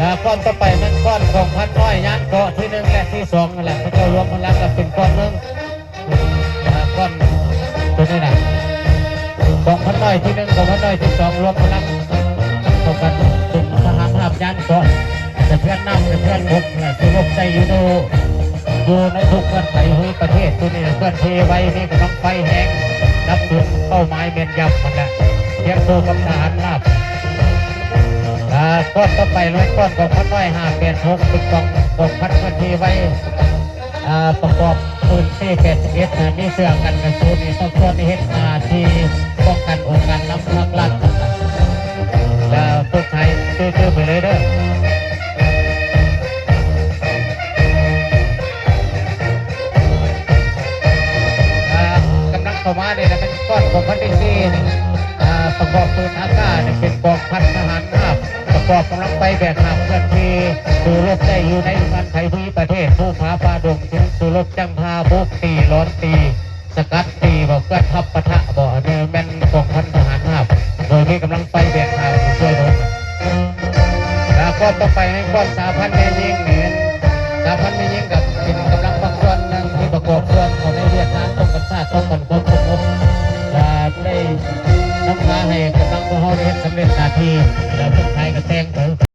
ອ່າ ກ້ອນຕໍ່ໄປແມ່ນກ້ອນກອງພັນນ້ອຍຍານເກາະທີໜຶ່ງ ແລະ ທີສອງ ນັ້ນແຫຼະ ເຂົາເຈົ້າລວມພະລັງກັນເປັນກ້ອນໜຶ່ງ. ອ່າ ກ້ອນໂຕນີ້ນະ ກອງພັນນ້ອຍທີໜຶ່ງ ກອງພັນນ້ອຍທີສອງ ລວມພະລັງເຂົ້າກັນເປັນທະຫານຮາບຍານເກາະ ສະເທືອນນ້ຳ ສະເທືອນບົກ ແລະ ສູ້ຮົບໄດ້ຢູ່ ຢູ່ໃນທຸກເງື່ອນໄຂພູມິປະເທດ. ໂຕນີ້ເຄື່ອນທີ່ໄວ ມີກຳລັງໄຟແຮງ ດັບເປັນເປົ້າໝາຍແມ່ນຢຳຫັ້ນແຫຼະ ທຽບເທົ່າກັບທະຫານລາບ. ອ່າ ກ້ອນຕໍ່ໄປແມ່ນກ້ອນກອງພັນນ້ອຍຫ້າແປດຫົກ ເປັນກອງ ກອງພັນເຄື່ອນທີ່ໄວ ອ່າ ປະກອບປືນ ເອ ແປດສິບເອັດ ນະ ມີເສື້ອກັນກະສຸນ ນີ້ ຕ້ອງຄວນໄດ້ເຮັດໜ້າທີ່ປ້ອງກັນອົງການນຳພັກລັດ ແລະ ພວກໄທ ຈື່ໆ ໄປເລີຍເດີ. ອ່າ ກຳລັງເຂົ້າມານີ້ນະ ເປັນກ້ອນຂອງພັນທີສີ່ນີ້ ອ່າ ປະກອບປືນ ເອ ເກົ້າ ນີ້ ເປັນກອງພັນທະຫານຮາບ ປະກອບກຳລັງໄຟແບກຫາບເຄື່ອນທີ່ ສູ້ຮົບໄດ້ຢູ່ໃນເງື່ອນໄຂພູມິປະເທດ ພູຜາປ່າດົງ ເຊິ່ງສູ້ຮົບຈັ້ງພາບຸກຕີ ຫຼອນຕີ ສະກັດຕີ ບໍ່ເກີດທັບປະທະບໍ່ ອັນນີ້ແມ່ນກອງພັນທະຫານຮາບ ໂດຍມີກຳລັງໄຟແບກຫາບຢູ່ຊ່ວຍໜູນ. ແລ້ວກ້ອນຕໍ່ໄປໃນກ້ອນສະຫະພັນແມ່ຍິງນີ້ ສະຫະພັນແມ່ຍິງກໍເປັນກຳລັງພາກສ່ວນໜຶ່ງທີ່ປະກອບສ່ວນເຂົ້າໃນວຽກງານປ້ອງກັນຊາດ ປ້ອງກັນຄວາມສະຫງົບ ແລະ ໄດ້ນຳພາໃຫ້ກຳລັງພວກເຮົາໄດ້ເຮັດສຳເລັດໜ້າທີ່ ແລະ ສຸດທ້າຍກໍແຕ່ງໄປ